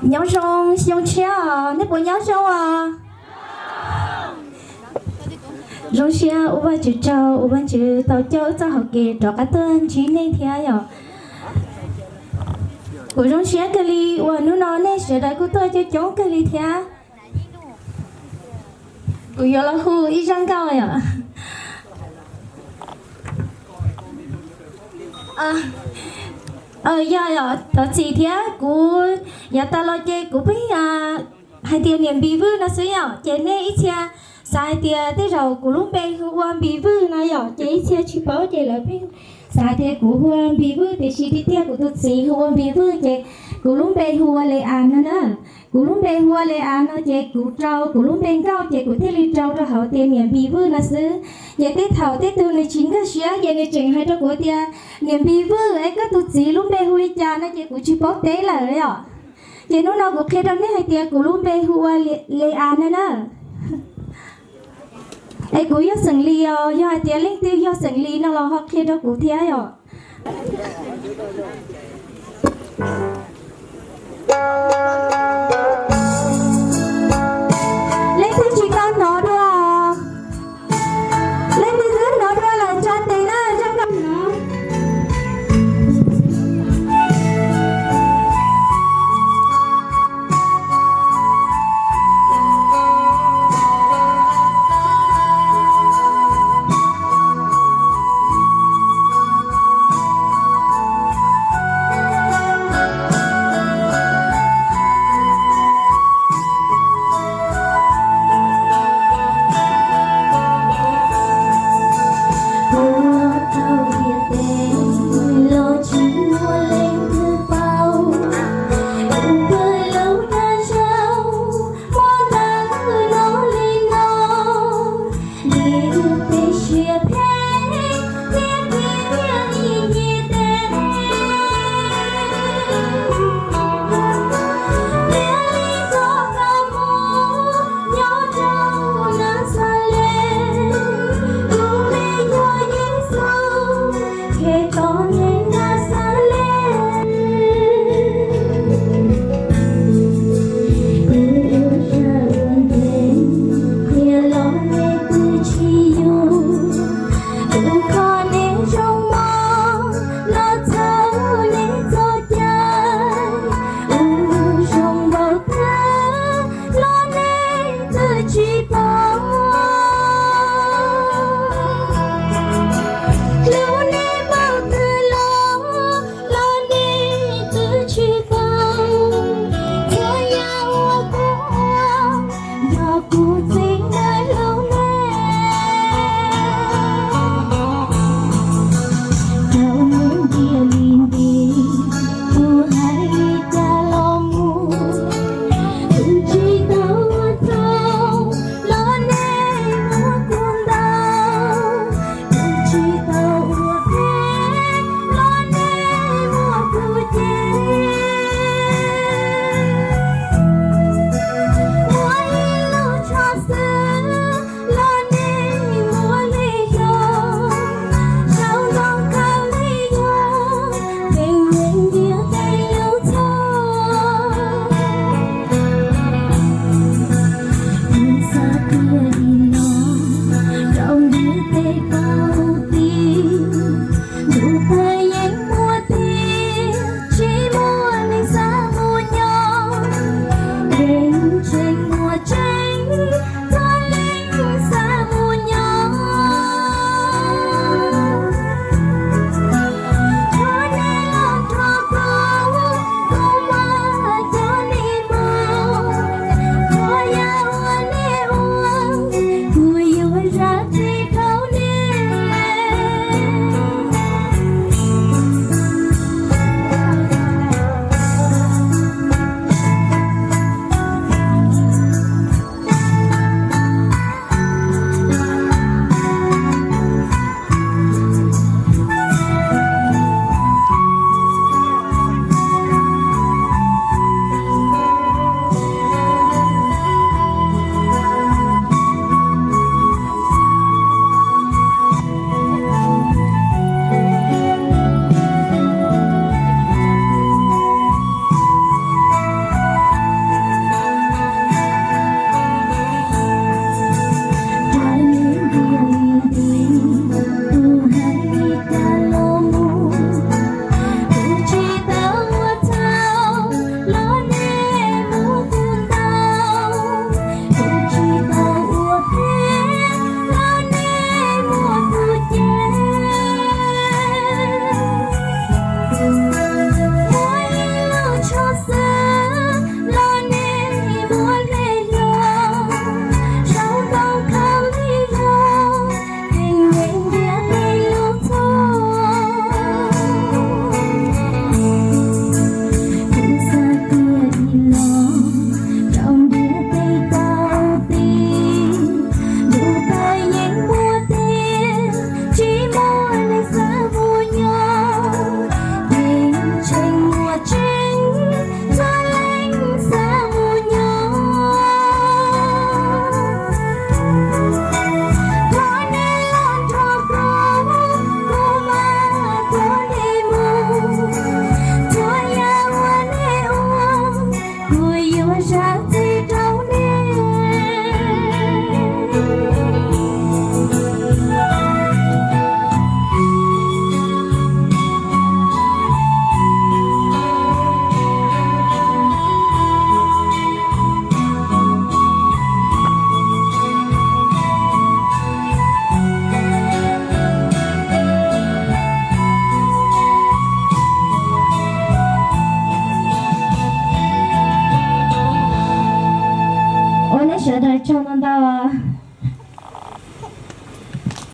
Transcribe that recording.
Nyob zoo xyoo tshiab os, nej puas nyob zoo os? Zoo siab ua Vajtswv tsaug uas Vajtswv tau coj wb txoj hauv kev rov qab tuaj ntsib nej thiab yom. Kuv zoo siab kawg li uas hnub no nej sawv daws kuj tuaj coob coob kawg li thiab. Kuv yuav los hu ib zaj nkauj yom. Yog yom, thov txim thiab, kuv yav tas los ces kuv pheej hais tias niam Npis Vwj no xwb yom, ces nej ib txhia xav hais tias tej zaum kuv lub npe hu ua Npis Vwj no yom, ces ib txhia tsis paub ces lawv pheej xav hais tias kuv hu ua Npis Vwj, tiam sis tiag tiag kuv tus txiv hu ua Npis Vwj ces kuv lub npe hu ua Les As no na. Kuv lub npe hu ua Les As no ces kuv rau kuv lub npe nkauj ces kuv thiaj li rau rau hauv tias niam Npis Vwj no xwb. Ces tej thaum tej tug nws tsis nkag siab ces nws tseem hais rau kuv tias niam Npis Vwj es koj tus txiv lub npe hu li cas no ces kuv tsis paub teb lawm yom. Ces hnub no kuv qhia rau nej hais tias kuv lub npe hu ua Les As no na. Es kuv yog xeem Lis os, yog hais tias leej twg yog xeem Lis no los ho qhia rau kuv thiab yom.